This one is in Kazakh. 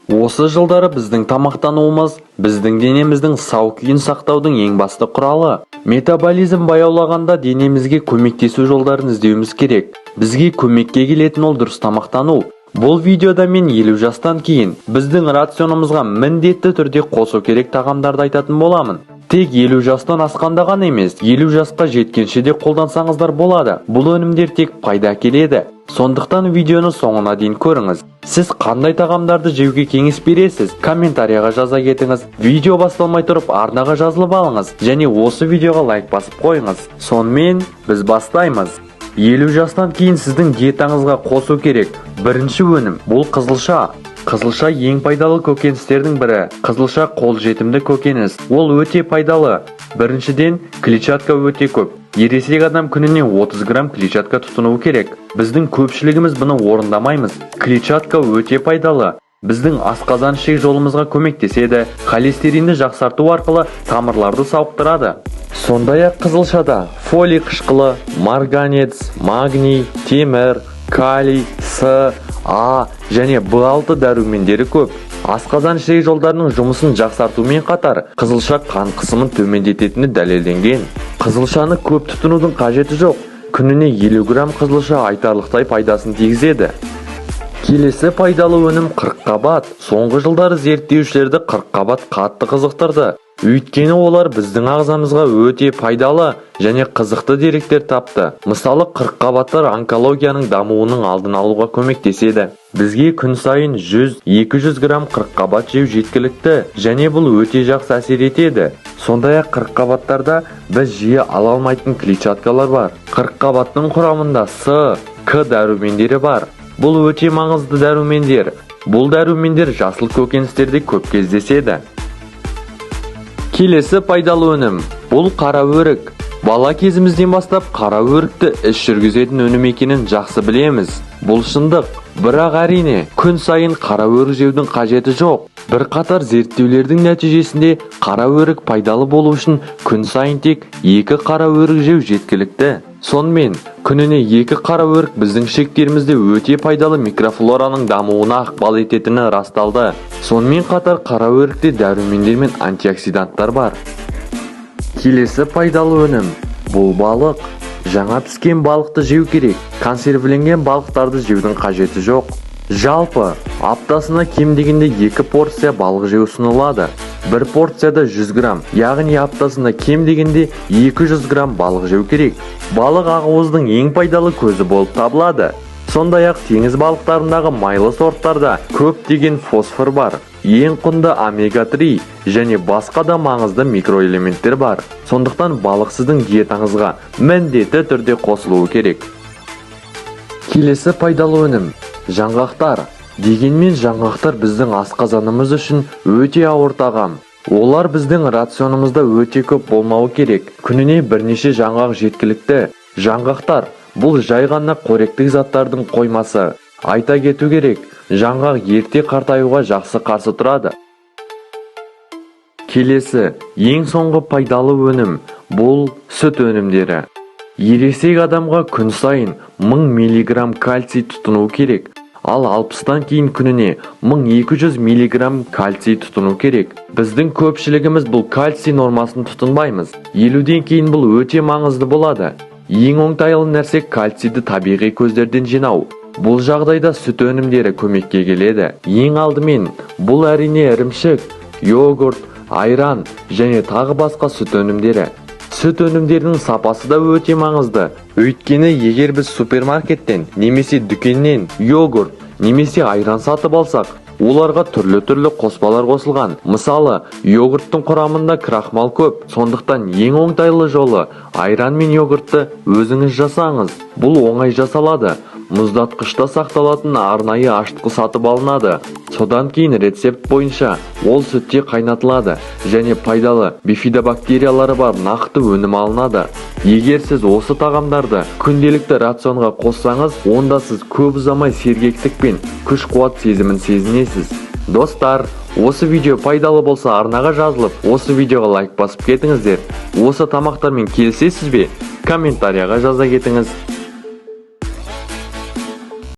Осы жылдары біздің тамақтануымыз біздің денеміздің сау күйін сақтаудың ең басты құралы. Метаболизм баяулағанда денемізге көмектесу жолдарын іздеуіміз керек. Бізге көмекке келетін ол дұрыс тамақтану. Бұл видеода мен 50 жастан кейін біздің рационымызға міндетті түрде қосу керек тағамдарды айтатын боламын. Тек 50 жастан асқанда ғана емес, 50 жасқа жеткенше де қолдансаңыздар болады. Бұл өнімдер тек пайда әкеледі. Сондықтан видеоны соңына дейін көріңіз. Сіз қандай тағамдарды жеуге кеңес бересіз? Комментарияға жаза кетіңіз. Видео басталмай тұрып, арнаға жазылып алыңыз және осы видеоға лайк басып қойыңыз. Сонымен, біз бастаймыз. 50 жастан кейін сіздің диетаңызға қосу керек бірінші өнім бұл қызылша. Қызылша ең пайдалы көкөністердің бірі. Қызылша қолжетімді көкөніс. Ол өте пайдалы. Біріншіден, клетчатка өте көп. Ересек адам күніне 30 грамм клетчатка тұтынуы керек. Біздің көпшілігіміз бұны орындамаймыз. Клетчатка өте пайдалы. Біздің асқазан ішек жолымызға көмектеседі, холестеринді жақсарту арқылы тамырларды сауықтырады. Сондай-ақ қызылшада фолий қышқылы, марганец, магний, темір, калий, С, А және В6 дәрумендері көп. Асқазан ішек жолдарының жұмысын жақсартумен қатар, қызылша қан қысымын төмендететіні дәлелденген. Қызылшаны көп тұтынудың қажеті жоқ. Күніне 50 грамм қызылша айтарлықтай пайдасын тигізеді. Келесі пайдалы өнім қырыққабат. Соңғы жылдары зерттеушілерді қырыққабат қатты қызықтырды. Өйткені олар біздің ағзамызға өте пайдалы және қызықты деректер тапты. Мысалы, қырыққабаттар онкологияның дамуының алдын алуға көмектеседі. Бізге күн сайын 100-200 грамм қырыққабат жеу жеткілікті және бұл өте жақсы әсер етеді. Сондай-ақ қырыққабаттарда біз жиі ала алмайтын клетчаткалар бар. Қырыққабаттың құрамында С, К дәрумендері бар. Бұл өте маңызды дәрумендер. Бұл дәрумендер жасыл көкөністерде көп кездеседі. Келесі пайдалы өнім бұл қара өрік. Бала кезімізден бастап қара өрікті іш жүргізетін өнім екенін жақсы білеміз. Бұл шындық. Бірақ, әрине, күн сайын қара өрік жеудің қажеті жоқ. Бірқатар зерттеулердің нәтижесінде қара өрік пайдалы болу үшін күн сайын тек екі қара өрік жеу жеткілікті. Сонымен, күніне екі қара өрік біздің ішектерімізде өте пайдалы микрофлораның дамуына ықпал ететіні расталды. Сонымен қатар қара өрікте дәрумендер мен антиоксиданттар бар. Келесі пайдалы өнім бұл балық. Жаңа піскен балықты жеу керек. Консервіленген балықтарды жеудің қажеті жоқ. Жалпы, аптасына кем дегенде екі порция балық жеу ұсынылады. Бір порцияда 100 грамм, яғни аптасына кем дегенде 200 грамм балық жеу керек. Балық ақуыздың ең пайдалы көзі болып табылады. Сондай-ақ теңіз балықтарындағы майлы сорттарда көптеген фосфор бар. Ең құнды омега-3 және басқа да маңызды микроэлементтер бар. Сондықтан балық сіздің диетаңызға міндетті түрде қосылуы керек. Келесі пайдалы өнім жаңғақтар. Дегенмен жаңғақтар біздің асқазанымыз үшін өте ауыр тағам. Олар біздің рационымызда өте көп болмауы керек. Күніне бірнеше жаңғақ жеткілікті. Жаңғақтар бұл жай ғана қоректік заттардың қоймасы. Айта кету керек, жаңғақ ерте қартаюға жақсы қарсы тұрады. Келесі, ең соңғы пайдалы өнім бұл сүт өнімдері. Ересек адамға күн сайын 1000 миллиграмм кальций тұтыну керек. Ал 60-тан кейін күніне 1200 миллиграмм кальций тұтыну керек. Біздің көпшілігіміз бұл кальций нормасын тұтынбаймыз. 50-ден кейін бұл өте маңызды болады. Ең оңтайлы нәрсе кальцийді табиғи көздерден жинау. Бұл жағдайда сүт өнімдері көмекке келеді. Ең алдымен бұл, әрине, ірімшік, йогурт, айран және тағы басқа сүт өнімдері. Сүт өнімдерінің сапасы да өте маңызды. Өйткені егер біз супермаркеттен немесе дүкеннен йогурт немесе айран сатып алсақ, оларға түрлі-түрлі қоспалар қосылған. Мысалы, йогурттың құрамында крахмал көп. Сондықтан ең оңтайлы жолы айран мен йогуртты өзіңіз жасаңыз. Бұл оңай жасалады. Мұздатқышта сақталатын арнайы ашытқы сатып алынады. Содан кейін рецепт бойынша ол сүтте қайнатылады және пайдалы бифидобактериялары бар нақты өнім алынады. Егер сіз осы тағамдарды күнделікті рационға қоссаңыз, онда сіз көп ұзамай сергектік пен күш-қуат сезімін сезінесіз. Достар, осы видео пайдалы болса, арнаға жазылып, осы видеоға лайк басып кетіңіздер. Осы тамақтармен келісесіз бе? Комментарияға жаза кетіңіз.